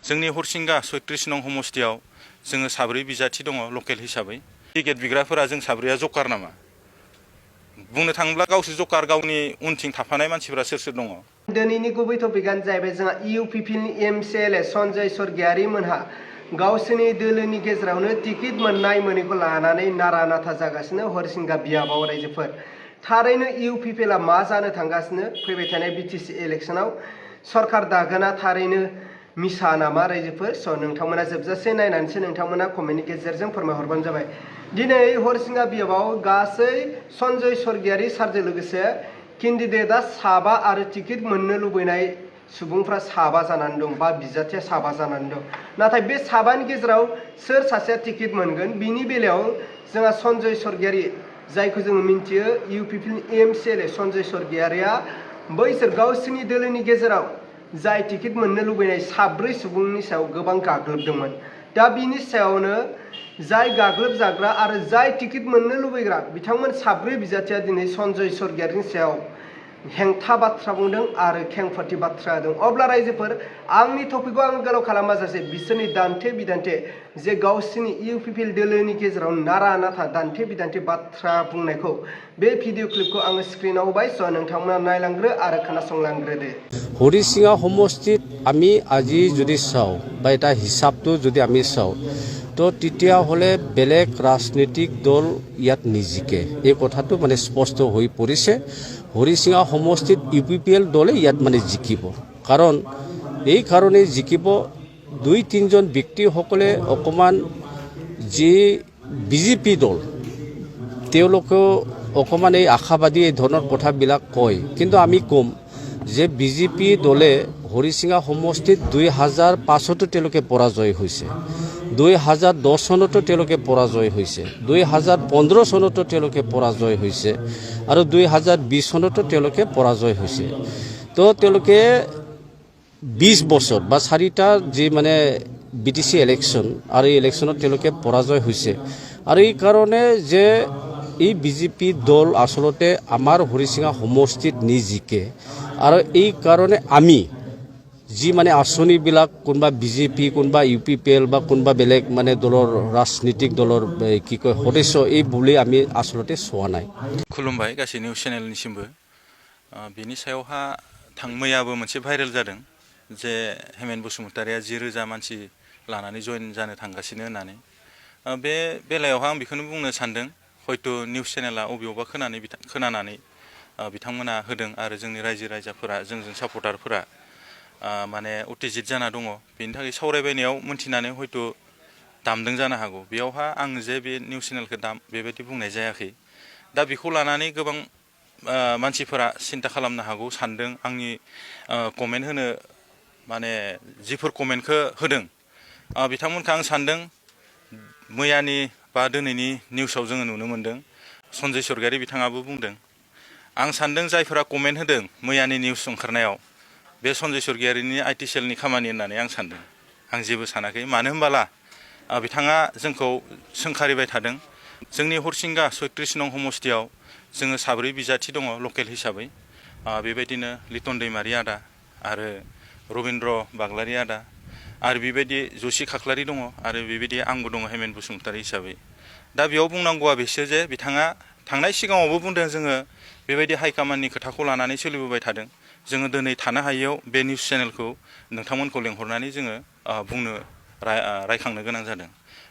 जोंनि हरसिंगा 36 नं समस्थियाव जोङो साब्रै बिजाथि दङ लकेल हिसाबै टिकेट बिग्राफोरा जों साब्रैया जकार नामा बुंनो थाङोब्ला गावसोर जकार गावनि उनथिं थाफानाय मानसिफोरा सोर सोर दङ दिनैनि गुबै टपिकआनो जाहैबाय जोंहा इउपिपिएलनि एमसिएलए सन्जय सरगियारि मोनहा गावसोरनि दोलोनि गेजेरावनो टिकेट मोननाय मोनैखौ लानानै नारा नाथा जागासिनो हरसिंगा बियाबाव रायजोफोर थारैनो इउपिपिएलआ मा जानो थांगासिनो फैबाय थानाय बिटिसि इलेक्शनाव सरकार दागोना थारैनो मिसा नामा रायजोफोर स' नोंथांमोना जोबजासे नायनानैसो नोंथांमोना कमेन्टनि गेजेरजों फोरमायहरबानो जाबाय दिनै हरसिंगा बियाबाव गासै सन्जय सरगियारि सारजों लोगोसे केन्डिडेटआ साबा आरो टिकेट मोननो लुबैनाय सुबुंफ्रा साबा जानानै दं बा बिजाथिया साबा जानानै दं नाथाय बे साबानि गेजेराव सोर सासेया टिकेट मोनगोन बिनि बेलायाव जोंहा सन्जय सरगियारि जायखौ जोङो मिन्थियो इउपिपिएलनि एमसिएलए सन्जय सरगियारिया बैसोर गावसोरनि दोलोनि गेजेराव जाय टिकेट मोननो लुबैनाय साब्रै सुबुंनि सायाव गोबां गाग्लोबदोंमोन दा बिनि सायावनो जाय गाग्लोबजाग्रा आरो जाय टिकेट मोननो लुबैग्रा बिथांमोन साब्रै बिजाथिया दिनै सन्जय सरगियारिनि सायाव हेंथा बाथ्रा बुंदों आरो खेंफोरथि बाथ्रा होदों अब्ला रायजोफोर आंनि टपिकखौ आं गोलाव खालामाजासे बिसोरनि दान्थे बिदान्थे जे गावसोरनि इउपिपिएल दोलोनि गेजेराव नारा नाथा दान्थे बिदान्थे बाथ्रा बुंनायखौ बे भिडिअ क्लिपखौ आङो स्क्रिनाव होबाय स' नोंथांमोना नायलांग्रो आरो खोनासंलांग्रोदो হৰিচিঙা সমষ্টিত আমি আজি যদি চাওঁ বা এটা হিচাপটো যদি আমি চাওঁ তো তেতিয়াহ'লে বেলেগ ৰাজনৈতিক দল ইয়াত নিজিকে এই কথাটো মানে স্পষ্ট হৈ পৰিছে হৰিচিঙা সমষ্টিত ইউপিপিএল দলে ইয়াত মানে জিকিব কাৰণ এই কাৰণে জিকিব দুই তিনিজন ব্যক্তিসকলে অকণমান যি বিজেপি দল তেওঁলোকেও অকণমান এই আশাবাদী এই ধৰণৰ কথাবিলাক কয় কিন্তু আমি ক'ম যে বিজেপি দলে হৰিচিঙা সমষ্টিত 2005তো তেওঁলোকে পৰাজয় হৈছে 2010 চনতো তেওঁলোকে পৰাজয় হৈছে 2015 চনতো তেওঁলোকে পৰাজয় হৈছে আৰু 2020 চনতো তেওঁলোকে পৰাজয় হৈছে তো তেওঁলোকে 20 বছৰ বা চাৰিটা যি মানে বিটিসি ইলেকশন আৰু এই ইলেকশনত তেওঁলোকে পৰাজয় হৈছে আৰু এই কাৰণে যে এই বিজেপি দল আসলতে আমাৰ হৰিচিঙা সমষ্টিত নিজিকে আৰু এই কাৰণে আমি যি মানে আঁচনিবিলাক কোনোবা বিজেপি কোনোবা ইউপিপিএল বা কোনোবা বেলেগ মানে দলৰ ৰাজনৈতিক দলৰ কি কয় সদস্য এই বুলি আমি আসলতে চোৱা নাই खुलुमबाय गासै निउस चेनेलनिसिमबो बिनि सायावहा मैयाबो मोनसे भाइरेल जादों जे हेमेन बसुमतारिया 10,000 मानसि लानानै जइन जानो थांगासिनो होननानै बे बेलायावहा आं बेखौनो बुंनो सानदों हयथ' निउस चेनेला अबेयावबा खोनानानै बिथांमोना होदों आरो जोंनि रायजो राजाफोरा जोंजों सापर्टारफोरा माने उत्तेजित जाना दङ बेनि थाखाय सावरायबायनायाव मोनथिनानै हयथ' दामदों जानो हागौ बेयावहा आं जे बे निउस चेनेलखौ बेबायदि बुंनाय जायाखै दा बेखौ लानानै गोबां मानसिफोरा सिन्ता खालामनो हागौ सानदों आंनि कमेन्ट होनो माने जिफोर कमेन्टखौ होदों बिथांमोनखौ आं सानदों मैयानि बा दिनैनि निउसाव जोङो नुनो मोनदों सन्जय सरगियारि बिथाङाबो बुंदों आं सानदों जायफोरा कमेन्ट होदों मैयानि निउस ओंखारनायाव बे सन्जय सरगियारिनि आइटि सेलनि खामानि होननानै आं सानदों आं जेबो सानाखै मानो होनबाला बिथाङा जोंखौ सोंखारिबाय थादों जोंनि हरसिंगा 36 नं समस्थियाव जोङो साब्रै बिजाथि दङ लकेल हिसाबै बेबायदिनो लिटन दैमारि आदा आरो रबिन्द्र बाग्लारि आदा आरो बेबायदि जसि खाख्लारि दङ आरो बेबायदि आंबो दङ हेमेन बसुमतारि हिसाबै दा बेयाव बुंनांगौआ बेसो जे बिथाङा थांनाय सिगाङावबो बुंदों जोङो बेबायदि हाइकामान्डनि खोथाखौ लानानै सोलिबोबाय थादों जोङो दिनै थानो हायैयाव बे निउस चेनेलखौ नोंथांमोनखौ लेंहरनानै जोङो बुंनो रायखांनो गोनां जादों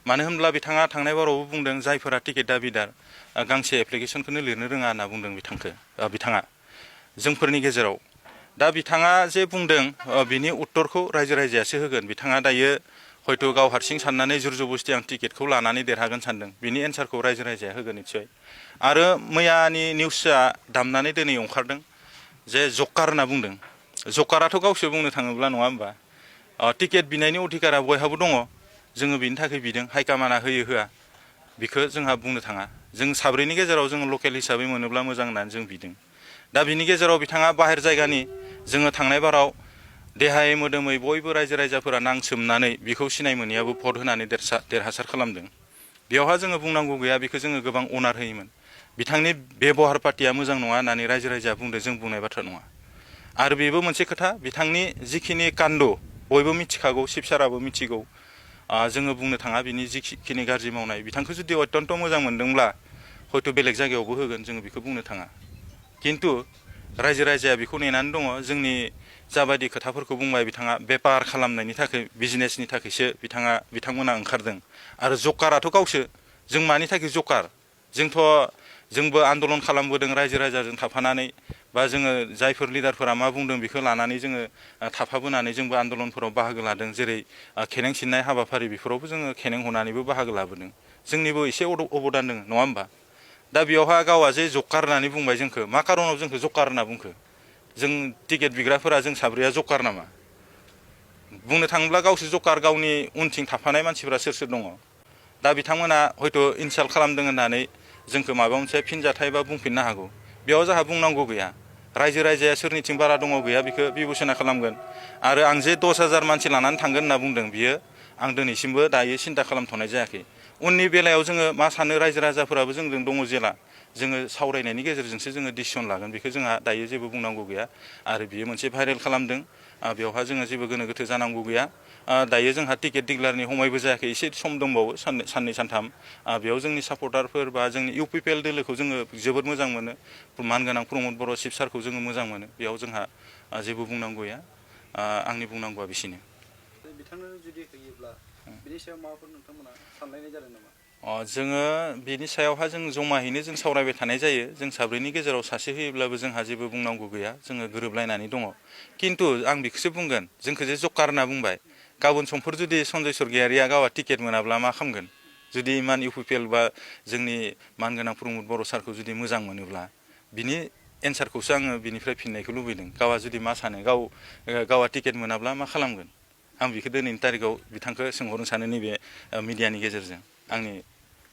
मानो होनब्ला बिथाङा थांनाय बारावबो बुंदों जायफोरा टिकेट दाबिदार गांसे एप्लिकेसनखौनो लिरनो रोङा होनना बुंदों बिथाङा जोंफोरनि गेजेराव दा बिथाङा जे बुंदों बिनि उत्तरखौ रायजो राजायासो होगोन बिथाङा दायो हयथ' गाव हारसिं साननानै जुरजबस्ति आं टिकेटखौ लानानै देरहागोन सानदों बिनि एन्सारखौ रायजो राजाया होगोन निस्सय आरो मैयानि निउसआ दामनानै दिनै ओंखारदों जे जकार होनना बुंदों जकाराथ' गावसो बुंनो थाङोब्ला नङा होमबा टिकेट बिनायनि अधिकारा बयहाबो दङ जोङो बिनि थाखाय बिदों हाइकामान्डआ होयो होआ बेखौ जोंहा बुंनो थाङा जों साब्रैनि गेजेराव जोङो लकेल हिसाबै मोनोब्ला मोजां होननानै जों बिदों दा बिनि गेजेराव बिथाङा बाहेर जायगानि जोङो थांनाय बाराव देहायै मोदोमै बयबो रायजो राजाफोरा नांसोमनानै बेखौ सिनाय मोनैयाबो भट होनानै देरहासार खालामदों बेयावहा जोङो बुंनांगौ गैया बेखौ जोङो गोबां अनार होयोमोन बिथांनि बेबहार पार्टिया मोजां नङा होननानै रायजो राजाया बुंदों जों बुंनाय बाथ्रा नङा आरो बेबो मोनसे खोथा बिथांनि जिखिनि कान्ड बयबो मिथिखागौ शिबसाराबो मिथिगौ जोङो बुंनो थाङा बिनि जिखिनि गाज्रि मावनाय बिथांखौ जुदि अत्यन्त मोजां मोनदोंब्ला हयथ' बेलेग जायगायावबो होगोन जोङो बेखौ बुंनो थाङा खिन्थु रायजो राजाया बेखौ नेनानै दङ जोंनि जाबायदि खोथाफोरखौ बुंबाय बिथाङा बेपार खालामनायनि थाखाय बिजनेसनि थाखायसो बिथांमोना ओंखारदों आरो जकाराथ' गावसो जों मानि थाखाय जकार जोंबो आन्दलन खालामबोदों रायजो राजाजों थाफानानै बा जोङो जायफोर लिडारफोरा मा बुंदों बेखौ लानानै जोङो थाफाबोनानै जोंबो आन्दलनफोराव बाहागो लादों जेरै खेनें सिननाय हाबाफारि बेफोरावबो जोङो खेनें हनानैबो बाहागो लाबोदों जोंनिबो एसे अबदान दङ नङा होमबा दा बेयावहा गावआ जे जकार होननानै बुंबाय जोंखौ मा खारनाव जोंखौ जकार होनना बुंखो जों टिकेट बिग्राफोरा जों साब्रैया जकार नामा बुंनो थाङोब्ला गावसो जकार गावनि उनथिं थाफानाय मानसिफोरा सोर सोर दङ दा बिथांमोना हयथ' इनसाल्ट खालामदों होननानै जोंखौ माबा मोनसे फिनजाथाय बा बुंफिननो हागौ बेयाव जोंहा बुंनांगौ गैया रायजो राजाया सोरनिथिं बारा दङ गैया बेखौ बिबेसना खालामगोन आरो आं जे 10,000 मानसि लानानै थांगोन होनना बुंदों बियो आं दिनैसिमबो दायो सिन्था खालामथ'नाय जायाखै उननि बेलायाव जोङो मा सानो रायजो राजाफोराबो जोंजों दङ जेला जोङो सावरायनायनि गेजेरजोंसो जोङो डिसिसन लागोन बेखौ जोंहा दायो जेबो बुंनांगौ गैया आरो बियो मोनसे भाइरेल खालामदों बेवहा जोङो जेबो गोनो गोथो जानांगौ गैया दायो जोंहा टिकेट डिक्लारनि समायबो जायाखै एसे सम दंबावो साननै सानथाम बेयाव जोंनि सापर्टारफोर बा जोंनि इउपिपिएल दोलोखौ जोङो जोबोद मोजां मोनो मानगोनां प्रमद बर' शिब सारखौ जोङो मोजां मोनो बेयाव जोंहा जेबो बुंनांगौ गैया आंनि बुंनांगौआ बिसिनो बिथांनो जुदि होयोब्ला बिनि सायाव माबाफोर नोंथांमोना सानलायनाय जादों नामा जोङो बिनि सायावहा जों जमायैनो जों सावरायबाय थानाय जायो जों साब्रैनि गेजेराव सासे होयोब्लाबो जोंहा जेबो बुंनांगौ गैया जोङो गोरोबलायनानै दङ खिन्थु आं बेखौसो बुंगोन जोंखौ जे जकार होनना बुंबाय गाबोन समफोर जुदि सन्जय सरगियारिया गावहा टिकेट मोनाब्ला मा खालामगोन जुदि इमान इउपिपिएल बा जोंनि मानगोनां प्रमद बर' सारखौ जुदि मोजां मोनोब्ला बिनि एन्सारखौसो आङो बिनिफ्राय फिननायखौ लुबैदों गावहा जुदि मा सानो गावहा टिकेट मोनाब्ला मा खालामगोन आं बेखौ दिनैनि तारिखाव बिथांखौ सोंहरनो सानो नैबे मिडियानि गेजेरजों आंनि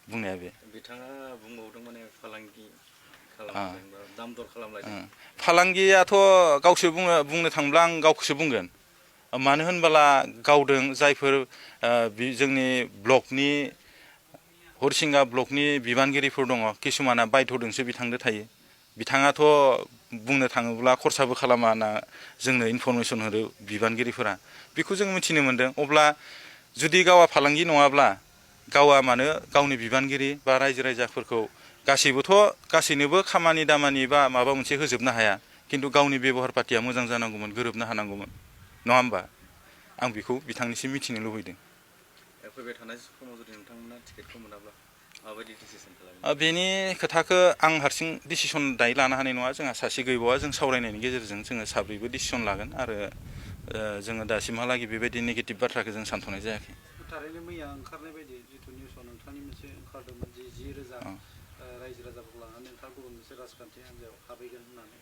बुंनाया बे बिथाङा बुंबावदों माने फालांगि खालामदों बा दाम दर खालामलायदों फालांगियाथ' गावसो बुंनो थांब्ला आं गावखौसो बुंगोन मानो होनबोला गावदों जायफोर जोंनि ब्लकनि हरिसिंगा ब्लकनि बिबानगिरिफोर दङ किसुमाना बायध'दोंसो बिथांदो थायो बिथाङाथ' बुंनो थाङोब्ला खरसाबो खालामा होनना जोंनो इनफरमेसन होदो बिबानगिरिफोरा बेखौ जों मिथिनो मोन्दों अब्ला जुदि गावहा फालांगि नङाब्ला गावहा मानो गावनि बिबानगिरि बा रायजो राजाफोरखौ गासैनोबो खामानि दामानि बा माबा मोनसे होजोबनो हाया खिन्थु गावनि बेबहार पातिया मोजां जानांगौमोन गोरोबनो हानांगौमोन नङा होमबा आं बेखौ बिथांनिसिम मिथिनो लुबैदों फैबाय थानाय समाव जुदि नोंथांमोना टिकेटखौ मोनाब्ला माबायदि डिसिसन खालामो बेनि खोथाखौ आं हारसिं डिसिसन दायो लानो हानाय नङा जोंहा सासे गैबावा जों सावरायनायनि गेजेरजों जोङो साब्रैबो डिसिसन लागोन आरो जोङो दासिमहालागै बेबायदि नेगेटिभ बाथ्राखौ जों सानथ'नाय जायाखै थारैनो मैया ओंखारनाय बायदि जिथु निउसाव नोंथांनि मोनसे ओंखारदोंमोन जे 10,000 रायजो राजाफोरखौ लानानै नोंथाङा गुबुन मोनसे राजखान्थि हान्जायाव हाबहैगोन होननानै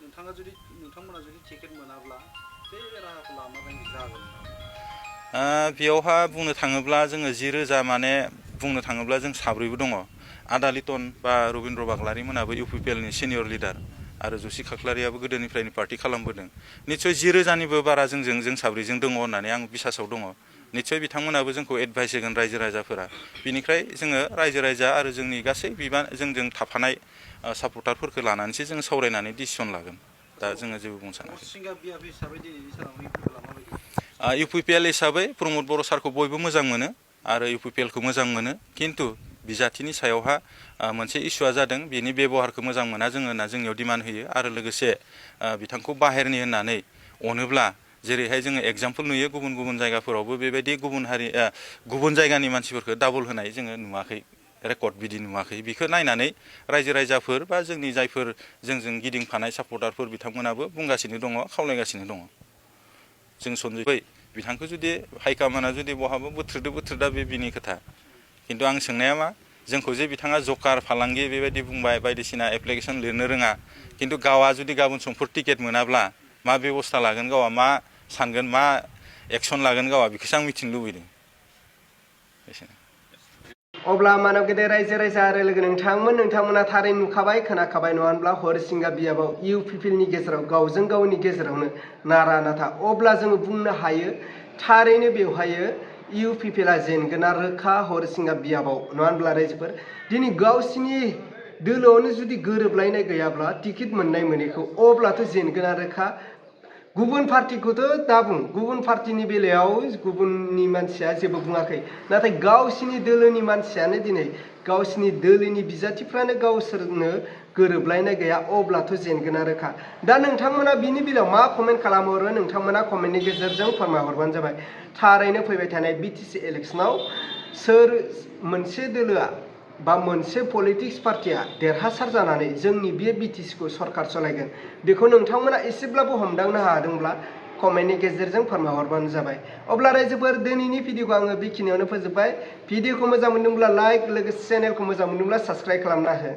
नोंथांमोना जुदि टिकेट मोनाब्ला बे राहाखौ लामाबायदि जागोन बेयावहा बुंनो थाङोब्ला जोङो 10,000 माने बुंनो थाङोब्ला जों साब्रैबो दङ आदा लिटन बा रबिन्द्र बाग्लारि मोनाबो इउपिपिएलनि सिनियर लिडार आरो जसि खाख्लारियाबो गोदोनिफ्रायनो पार्टि खालामबोदों निस्सय 10,000निबो बारा जों साब्रैजों दङ होननानै आं बिसासाव दङ निस्सय बिथांमोनाबो जोंखौ एडभाइस होगोन रायजो राजाफोरा बिनिफ्राय जोङो रायजो राजा आरो जोंनि गासै जोंजों थाफानाय सापर्टारफोरखौ लानानैसो जों सावरायनानै डिसिसन लागोन दा जोङो जेबो बुंनो सानाखै इउपिपिएल हिसाबै प्रमद बर' सारखौ बयबो मोजां मोनो आरो इउपिपिएलखौ मोजां मोनो खिन्थु बिजाथिनि सायावहा मोनसे इस्युआ जादों बेनि बेबहारखौ मोजां मोना जोङो होनना जोंनियाव डिमान्ड होयो आरो लोगोसे बिथांखौ बाहेरनि होननानै अनोब्ला जेरैहाय जोङो एगजामपोल नुयो गुबुन गुबुन जायगाफोरावबो बेबायदि गुबुन जायगानि मानसिफोरखौ डाबल होनाय जोङो नुवाखै रेकर्ड बिदि नुवाखै बेखौ नायनानै रायजो राजाफोर बा जोंनि जायफोर जोंजों गिदिंफानाय सापर्टारफोर बिथांमोनाबो बुंगासिनो दङ खावलायगासिनो दङ जों सन्जय बिथांखौ जुदि हाइकामाना जुदि बहाबा बोथ्रोदा बे बिनि खोथा खिन्थु आं सोंनाया मा जोंखौ जे बिथाङा जकार फालांगि बेबायदि बुंबाय बायदिसिना एप्लिकेसन लिरनो रोङा खिन्थु गावआ जुदि गाबोन समफोर टिकेट मोनाब्ला मा बेबस्था लागोन गावआ मा सानगोन मा एक्सन लागोन गावआ बेखौसो आं मिथिनो लुबैदों अब्ला मानव गेदेर रायजो राजा आरो लोगो नोंथांमोना थारै नुखाबाय खोनाखाबाय नङा होनब्ला हरिसिंगा बियाबाव इउपिपिएलनि गेजेराव गावजों गावनि गेजेरावनो नारा नाथा अब्ला जोङो बुंनो हायो थारैनो बेवहायो इउपिपिएलआ जेनगोना रोखा हरिसिंगा बियाबाव नङा होनब्ला रायजोफोर दिनै गावसिनि दोलोआवनो जुदि गोरोबलायनाय गैयाब्ला टिकेट मोननाय मोनैखौ अब्लाथ' जेनगोना रोखा गुबुन पार्टिखौथ' दा बुं गुबुन पार्टिनि बेलायाव गुबुननि मानसिया जेबो बुङाखै नाथाय गावसिनि दोलोनि मानसियानो दिनै गावसिनि दोलोनि बिजाथिफ्रानो गावसोरनो गोरोबलायनाय गैया अब्लाथ' जेनगोना रोखा दा नोंथांमोना बिनि बेलायाव मा कमेन्ट खालामहरो नोंथांमोना कमेन्टनि गेजेरजों फोरमायहरबानो जाबाय थारैनो फैबाय थानाय बिटिसि इलेक्सनाव सोर मोनसे दोलोआ बा मोनसे पलिटिक्स पार्टिया देरहासार जानानै जोंनि बे बिटिसिखौ सरकार सालायगोन बेखौ नोंथांमोना एसेब्लाबो हमदांनो हादोंब्ला कमेन्टनि गेजेरजों फोरमायहरबानो जाबाय अब्ला रायजोफोर दिनैनि भिडिअखौ आङो बेखिनियावनो फोजोबबाय भिडिअखौ मोजां मोनदोंब्ला लाइक लोगोसे चेनेलखौ मोजां मोनदोंब्ला साबस्क्राइब खालामना हो